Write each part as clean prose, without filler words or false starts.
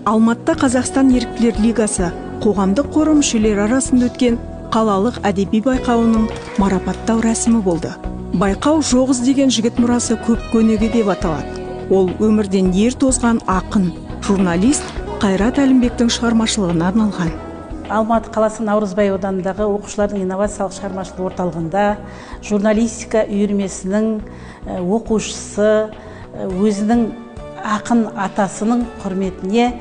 Алматыда Қазақстан еріктілер лигасы қоғамдық қоры мүшелері арасында өткен қалалық әдеби байқауының марапаттау рәсімі болды. Байқау «Жоқ іздеген жігіт мұрасы көп көнеге» деп аталады. Ол өмірден ер тозған ақын, журналист Қайрат Әлімбектің шығармашылығына арналған. Алматы қаласы Наурызбай ауданындағы оқушылардың инновациялық шығармашылық орталығында журналистика үйірмесінің оқушысы өзінің ақын атасының құрметіне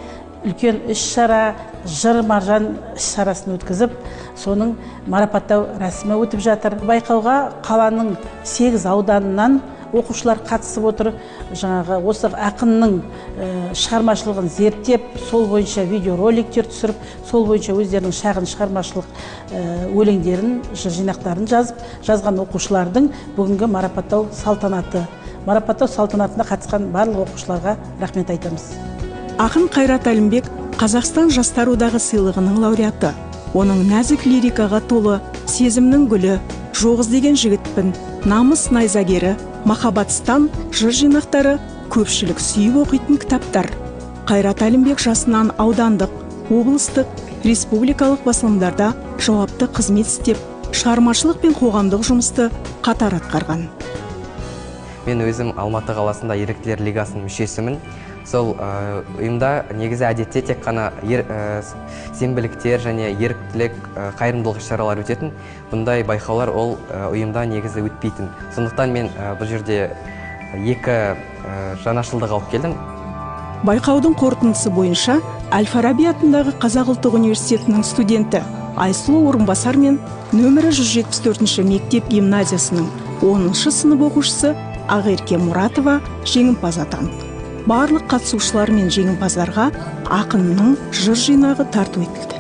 үлкен іс-шара, «Жыр маржан» іс-шарасын өткізіп, соның марапаттау рәсімі өтіп жатыр. Байқауға қаланың 8 ауданынан оқушылар қатысып отыр. Жаңағы осы ақынның шығармашылығын зерттеп, сол бойынша видеороликтер түсіріп, сол бойынша өздерінің шағын шығармашылық өлеңдерін, жыр жинақтарын жазып, жазған оқушылардың бүгінгі марапаттау салтанаты. Марапаттау салтанатына қатысқан барлық оқушыларға рахмет айтамыз. Ақын Қайрат Әлімбек — Қазақстан Жастар одағы сыйлығының лауреаты. Оның нәзік лирикаға толы «Сезімнің гүлі», «Жоқ іздеген жігітпін», «Намыс найзагері», «Махаббатстан» жыр жинақтары көпшілік сүйіп оқитын кітаптар. Қайрат Әлімбек жасынан аудандық, облыстық, республикалық басылымдарда жауапты қызмет істеп, шығармашылық пен қоғамдық жұмысты қатар атқарған. Мен өзім Алматы қаласында еріктілер лигасының мүшесімін. Сол ұйымда негізі әдетте тек қана сенбіліктер және еріктілік, қайырымдылық іс шаралар өтетін. Бұндай байқаулар ол ұйымда негізі өтпейтін. Сондықтан мен бұл жерде екі жаңашылдық алып келдім. Байқаудың қорытындысы бойынша әл Фараби атындағы Қазақ ұлттық университетінің студенті Айсұлу Орынбасар мен нөмірі 174 мектеп гимназиясының 10 сынып оқушысы Ақерке Мұратова жеңімпаз атанды. Барлық қатысушылар мен жеңімпаздарға ақынның жыр жинағы тарту етілді.